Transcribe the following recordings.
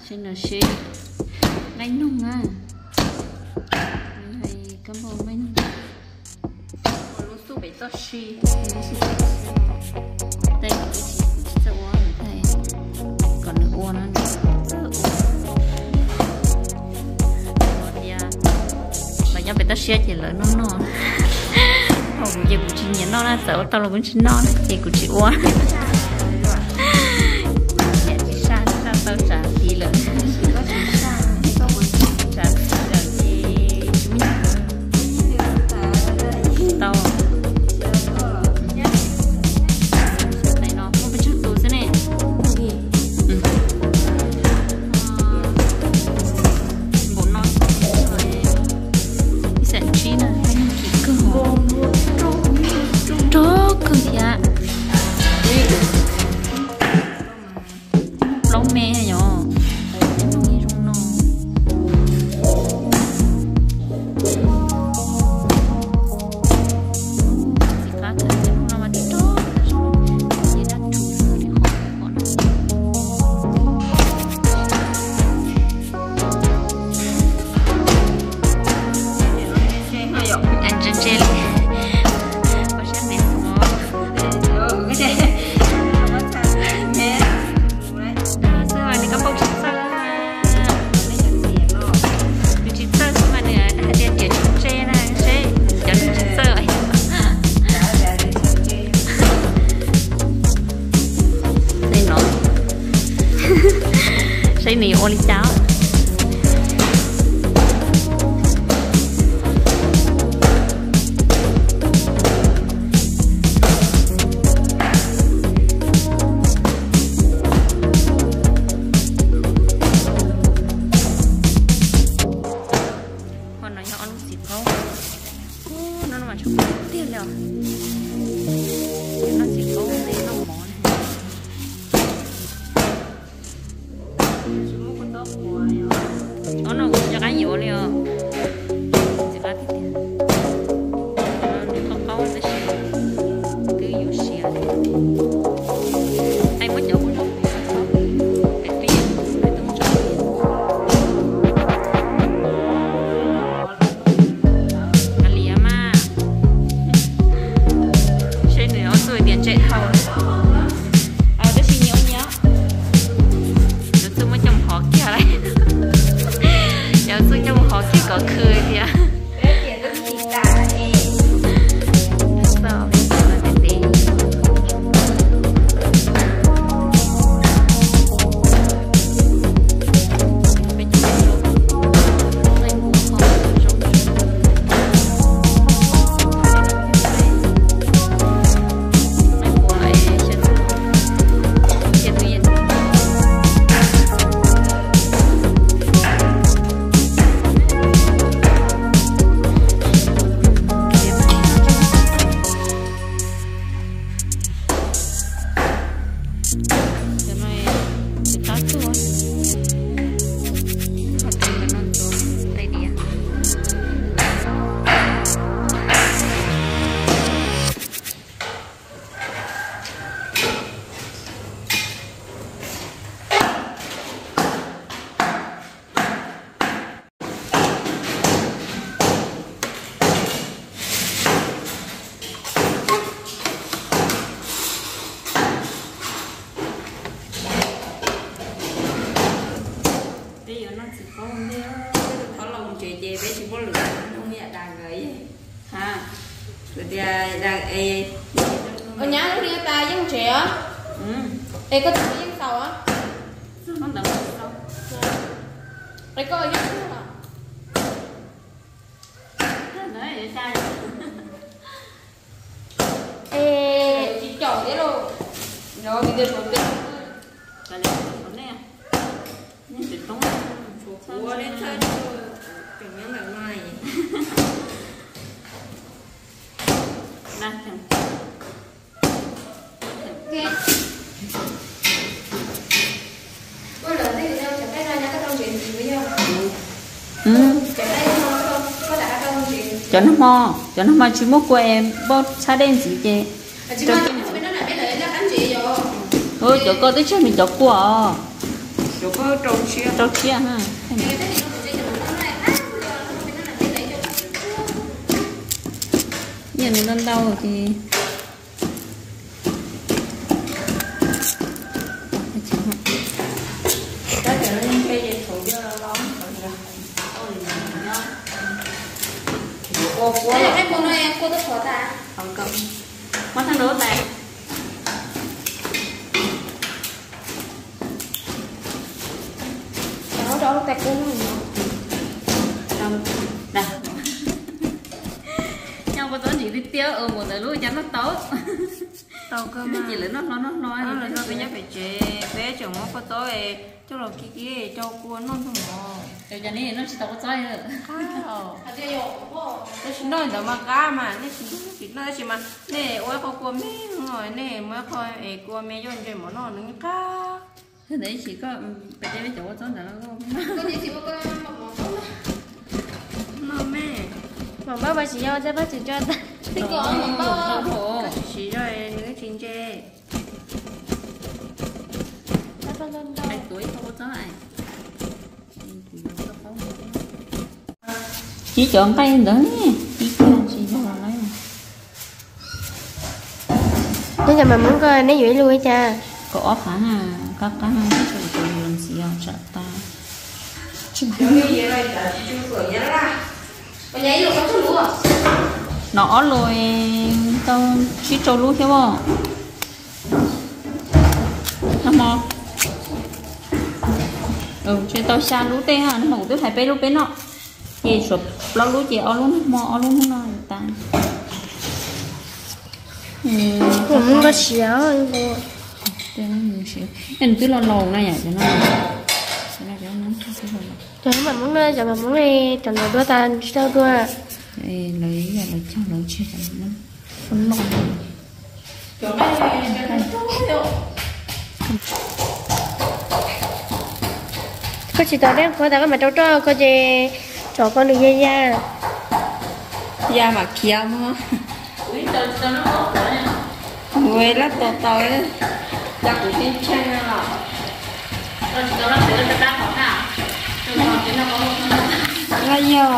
Seb no seb, nqaij noog na, yog kab npauj nqaij noog, lub xub pem toj si, lub xub pem toj si, tej kuv tsis txawj ua, kom nws ua no nws txawj ua. Tias los nyob pem toj siab ces lawv noj noj, ho kuv ces kuv tsis nyiam noj na, txawm ua tau los kuv tsis noj na ces kuv tsis ua. Niam tsis saj, saj tau tsam tid lawm. Tsam tid lawm ces tsis muaj tau. Tais no muaj pes tsawg tus xwb ne? Npaum no, ib xeem tsib na, kim kawg, rog kawg thiab. Plaub me yom, zoo no. Txiv qab thaum no mas rog, ces dab tsuv xwb li qhov no. Ntse ntse li, ua siab ntev xwb. Xwb mas nws kab npauj tsis txawj, nws tsis txawj xwb mas nws hais tias riam tsis ntse na, seb cov nws tsis txawj. Li no, saib nws yuav ua li cas. Ho no yog ob lub txiv qaub. Ub, no mas tshuav tiag li os. Yog noj txiv qaub, noj mov. Ob no kuv rov qab yuav li os. Txiv qab tiag tiag. Nws qaub qaub tab sis twb yuav siav li. Muab cov ub, kav liam mas. Seb nws ob txuj tias ntse dhau. Tab sis nyias ua nyias. Cov txuj muab coj mus hov kiag lawm. Cov txuj coj mus hov kiag kom khw tias. Peb yuav noj txiv qaub ntej, peb rov qab los mus tsev ces peb tsis muaj lwm tus noj ib yam dag nkawd. Tias dag es, ua nyab lub hli tas yeej tsev os. Es koj tus yeej xaus os. Es koj yeej Es tsis caum thiab lauj. Nov video tshuav peb, tshuav kuv ua nej txhawj tseem nyob ntawm no. Cov nag hmo, cov nag hmo tsis muaj kua es npauj txhab dej ntxiv ces. Cov koj twb tseg nws cov kua os. Rau tshiab ha. Nyiaj nws ntau ntau ces Nyob kua txob ntsim tiag tiag, mus ntawd lub cas noj tau. Tau kawg, ces lawv noj hlo noj hlo, peb nyob pem tsev peb tseem muab kua txob coj los kib kib coj kua noj nrog mov. Cas nej noj tsis tau kua txob? Tab sis noj ntawd mas qab mas nej tsis noj, tab sis mas nej ua ib qho kua me, nej muab ib qho es kua me coj ntse mov noj nws qab. Ntawd ib chim koj pem teb peb cov kua txob ntawd los koj noj me. Mam npaj mas tsis yog tab pab tsis tso tas. Koj tsis siv zog nws tsis ntse. Tuav ib qho kua txob. Ib cov nqaij ntawd ib cag tsis yog lawm. Neb cov mam Hmoob ko neb yuav ib lub li cas? Kaum ob phav na, qab qab na, tab sis kuv yuav ntxiv os tsam tas. No ob lub tau tsib rau lub thiab os. Nag hmo tsis tau xya lub tej, nag hmo kuv twb hais peb lub peb noj, ces tshuav plaub lub ces ob lub nag hmo ob lub hnub no tas. Nws twb los laus na yom, cov mam Hmoob no, cov mam Hmoob li cov ntawd dua tas tsis tau dua. Lawv yog lawv cog lawv tseg cov mam Hmoob noj. Koj tsis tau dej qhuav tas koj mam rau roj ko ces tsom ko nws ya ya. Ya mam khiav mog. Ua lab tau tau, cas kuv tib tsheej los. Laj yog.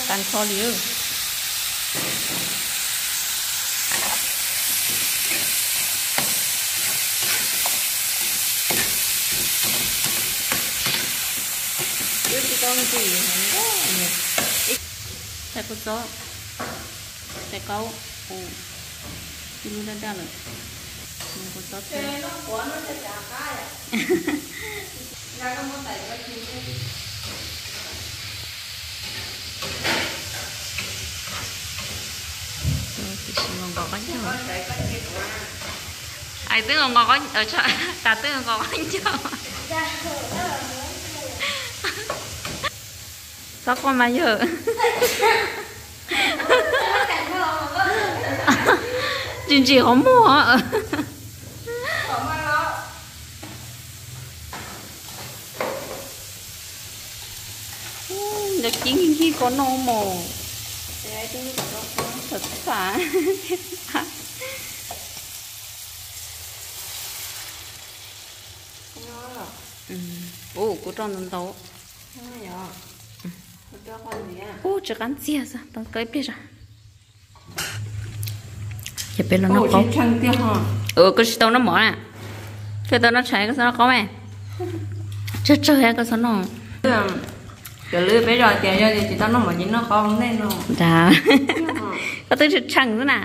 Tag nrho li. Tais kua txob, tais qaub, ib lub daj daj lawm. Kuv tau thiab. Tiam sis nkaus nkaus qaub ncaug. Ais twb nkaus nkaus qaub, tas twb nkaus nkaus qaub ncaug. Txhob quaj mas yawg. Ntsim ntsim qhov muag. Nco kib nkig nkig ko noj mos. Txawm txam thiab txam. Ua kuv rau ntau ntau. Ua tsis qab ntxiag xwb, tau koj ib pliag zog. Ces peb los noj qaub. Koj tsis tau noj mov na. Koj tau noj tshais koj txhob noj qaub me. Tsawg tsawg koj txhob noj. Cov lwm peb zos tias yog tsis tau noj mov ces noj qaub nej no. Nrad, koj twb tshee xwb na.